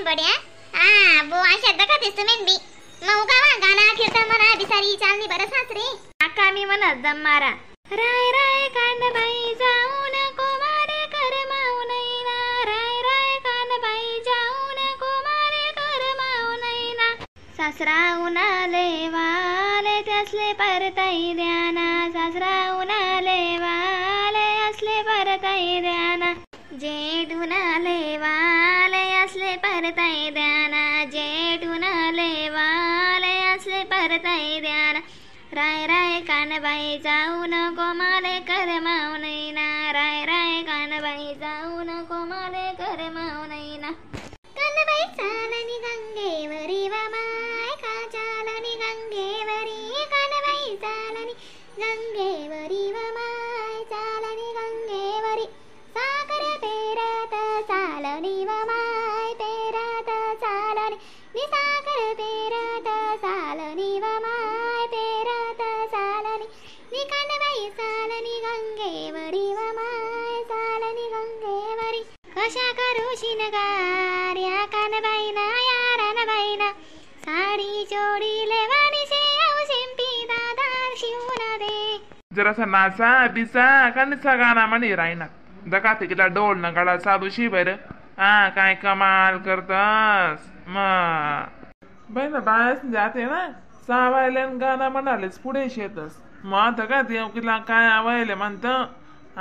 प्रेम पड्या हा बो अशा दखातेस तुम्ही बी मग उगावा गाणं कीर्तन म्हणा बिसारी चालनी बरं सासरे आका मी म्हणत दम मारा राय राय कानबाई जाऊ नको मारे कर माऊ नैना राय राय कानबाई जाऊ नको मारे कर माऊ नैना सासरा उन्हाले वाले त्यासले परताई द्याना सासरा उन्हाले वाले असले परताई द्याना जेठ उन्हाले वाले असले परताई द्याना जेठ उन्हाले वाले असले परताई द्याना राय राय कानबाई जाऊ नको माले कर माऊ नैना राय राय कानबाई जाऊ नको माले कर माऊ नैना कानबाई चालनी गंगेवरी व माय का चालनी गंगेवरी कानबाई चालनी गंगेवरी व माय चालनी गंगेवरी सागर पेरत चालनी व माय पेरत चालनी नि सागर पेरत चालनी व माय पेरत चालनी नि कानबाई चालनी गंगेवरी व माय चालनी गंगेवरी कशा करू शिनगार या कानबाईना या रानबाईना साडी चोडी लेवानी शे औ शिंपी दादा शिवना दे जरासा नाचा बिचा कणसा गाणं म्हणे रायना दका तिला डोल न गाडा चालू शी बर हा काय कमाल करतस मग बाई ना बायस जाते ना सावायला गाणं म्हणालेच पुढे शेतस मग आता का देव किला काय आवायले म्हणत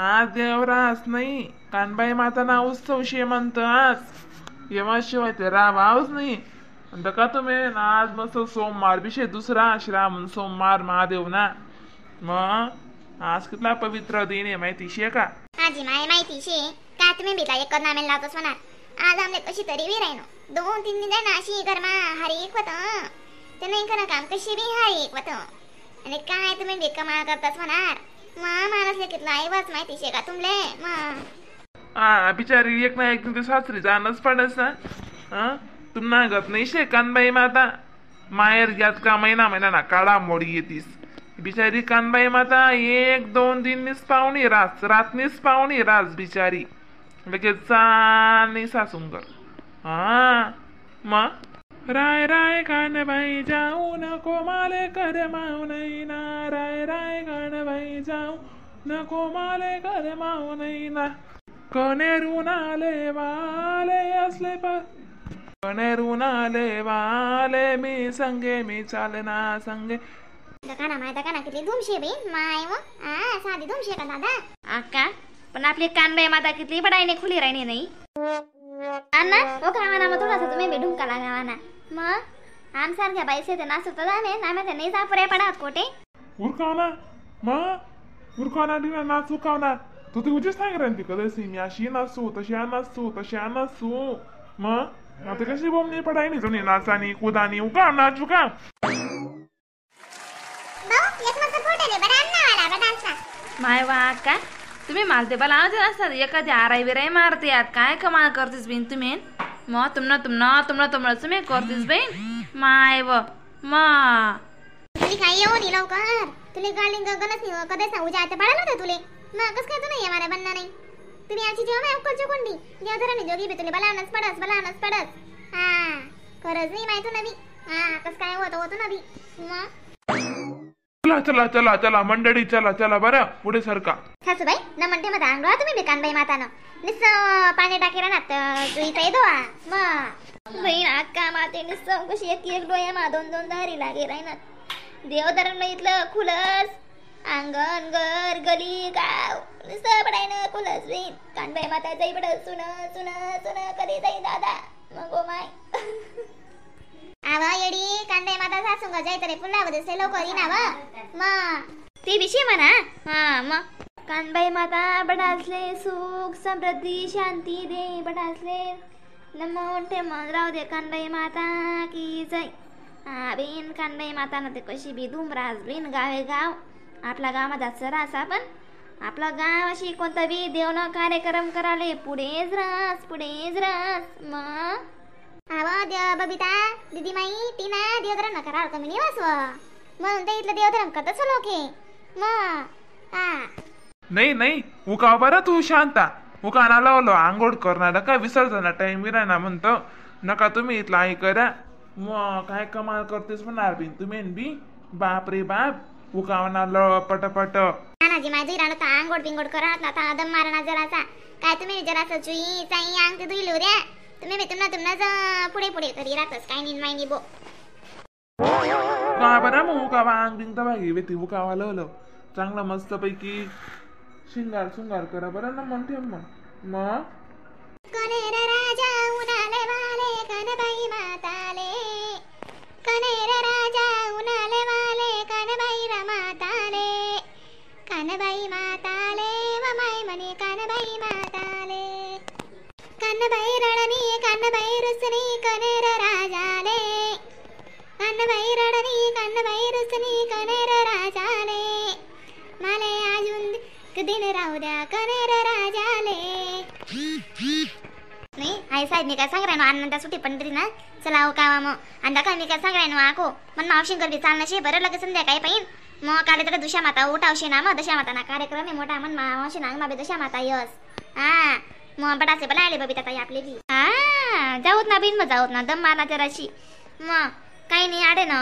आज देव रास नाही कानबाई माता ना उत्सव शे म्हणत आज येवा शिवाय ते रावावच नाही का तुम्ही ना आज मस्त सोमवार बिशे दुसरा श्रावण सोमवार महादेव ना मग आज कितला पवित्र दिन आहे माहिती शे का आजी माय माहिती शे का तुम्ही बिला एक नामेल लावतोस म्हणा आज आमले कशी तरी बी राहिनो दोन तीन दिन ना अशी गरमा हरी एक होत ते नाही करा काम कशी बी हरी एक होत आणि काय तुम्ही बी कमाल करतास म्हणार मा माणसले कितला आईवाच माहिती शे का तुमले मा हा बिचारी एक ना एक दिन ते सासरी जाणंच पडस ना हा तुमना गत नाही शे कानबाई माता माहेर ग्यात का महिना महिना ना काळा मोडी येतीस बिचारी कानबाई माता एक दोन दिन नीस पाहुणी रास रातनीच पाहुणी रास बिचारी लगेच चालनी सासूंकर हा मग राय राय कानबाई जाऊ नको माले कर माऊ नैना राय राय कानबाई जाऊ नको माले कर माऊ नैना कनेरून आले वाले असले प कनेरून आले वाले मी संगे मी चालना संगे दकाना माय दकाना किती धुमशे बी my व आ साधी धुमशे का दादा आका पण आपली कानबाई माता किती बडाईने खुली राहिली नाही अण्णा ओ गावाना मग थोडासा तुम्ही बी ढुमका लागावाना मग आमसारख्या बाईसे ते नाचत जाणे आम्ही ते नाही जापुऱ्या पडात कोठे उरकावना मा उरकावना दिना नाचू कावना तू ती उजीच सांग रे ती कदसी मी अशी नाचू तशी नाचू तशी नाचू मग आता कशी बोंबनी पडाय नाही जुनी नाचानी कुदानी उका नाचू का भाऊ एक मस्त फोटो दे बरं अन्नावाला बदालचा माय वा का तुम्ही मालते बला असतात एखादी आराई बिराई मारते यात काय कमाल करतेस बीन तुम्ही मग तुमनं तुमनं तुमनं तुमनं तुम्ही करतेस बहीण माय व मा तुली काय येऊ नी लवकर तुले गालिंग गणस नी कधीच ना उजा आता पडाल होतं तुले मग कस काय तू नाही येणार बनना नाही तुम्ही आमची जेव्हा माय उकलची कोंडी देवधराने जोगी बी तुले बलानच पडस बलानच पडस हा खरंच नाही माहिती नवी हा कस काय होतं होतं नवी मग चला चला चला चला मंडळी चला चला बरं पुढे सरका सासूबाई न म्हणते मग आंघोळा तुम्ही बी कानबाई मातानं निस पाणी टाकी राहणार जुईचा येतो मग बहीण अक्का माते नुसतं कशी एक एक डोळ्या मा दोन दोन दारी लागे राहणार देवधरण इथलं खुलस अंगण घर गली गाव नुसतं पडायनं खुलस बहीण कानबाई माता जाई पड सुन सुन सुन कधी जाई दादा मग ओ my आवा येडी कानबाई माता सासूंग जाई तरी पुल्ला बदसे लवकर येईना व मग ती बिशी म्हणा हा मग कानबाई माता बडासले सुख समृद्धी शांती दे बडासले नमो ठे मन राहू दे कानबाई माता की जय. हा बेन कानबाई माता ना ते कशी बी धूमराज बेन गावे गाव आपला गावात रास आपण आपलं गाव अशी कोणता बी देवनं कार्यक्रम कराले पुढेच रास पुढेच रास. मग आवा देव बबिता दीदी माई टीना देवधर्म न करा कमी नाही वासव म्हणून ते इथलं देवधर्म करतच लोके मग हा नाही नाही उका बरं तू शांता उका ना लावलो आंघोळ करणार का विसर्जना टाइम विरायना म्हणतो. नका तुम्ही इथला आई करा. मग काय कमाल करतेस म्हणणार बिन तुम्ही बी. बाप रे बाप उकावना ल पटपट. नानाजी माझी राहणं तर आंघोळ बिंगोड करा ना आता दम मारणार जरासा. काय तुम्ही जरासा चुई चाई अंग ते धुईलो द्या तुम्ही बी तुमना तुमना पुढे पुढे करी राहतस काय निन मायनी बो. का बरं मग उकावा अंग बिंग तर बाई ती उकावा लवलं चांगलं मस्त पैकी शिंगार सुंगार करा बरं ना म्हणते मग. मग कनेर राजा उन्हाले वाले कनबाई माताले कनेर राजा उन्हाले वाले कनबाई रमाताले कनबाई माताले वमाई मने कनबाई माताले कनबाई रडनी कनबाई रुसनी कनेर राजाले कनबाई रडनी कनबाई रुसनी कनेर राजाले माले अजून दिन राहू द्या कनेर राजाले. नाही आई साहेब मी काय सांग ना अण्णा सुट्टी पण तरी ना चला हो का मग अंदा काय मी काय सांग ना आको मन मावशी करबी चालण्याशी बरं लगेच संध्याकाळी पाहिन मग काल तर दुशा माता उठावशे ना मग दशा माता ना कार्यक्रम आहे मोठा मन मावशी ना माबे दशा माता यस. हा मग बटासे बला आले बबिता ताई आपले बी. हा जाऊत ना बिन मग जाऊत ना दम मारना जराशी. मग काही नाही आडे ना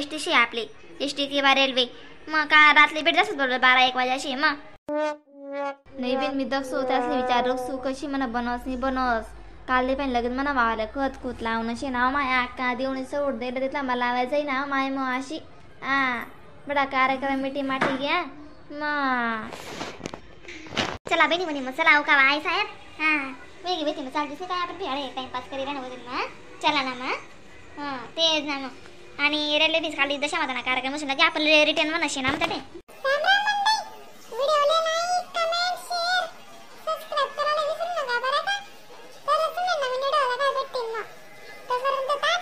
S T C आपली एस टी किंवा रेल्वे मग का रात्री भेट जास्त बरोबर 12-1 वाजाशी. मग नाही बिन मी दक्षू त्यासले विचार रक्षू कशी म्हणा बनवस नाही बनवस काल पण लगेच म्हणा वावले खत कुत लावून अशी नाव माय अक्का देऊन सोड दिलं तिथला मला लावायचंही नाव माय मग अशी. हा बडा कार्यक्रम मिठी माठी घ्या मग. चला बहिणी म्हणे मग चला का आई साहेब. हा वेगळी बेटी मग चालतेस काय आपण भिडे टाइमपास करी राहणार मग चला ना मग. हां तेच ना मग आणि रेल्वे बीस खाली दशा माता ना कार्यक्रम असेल की आपण रिटर्न म्हणा ना मग ते.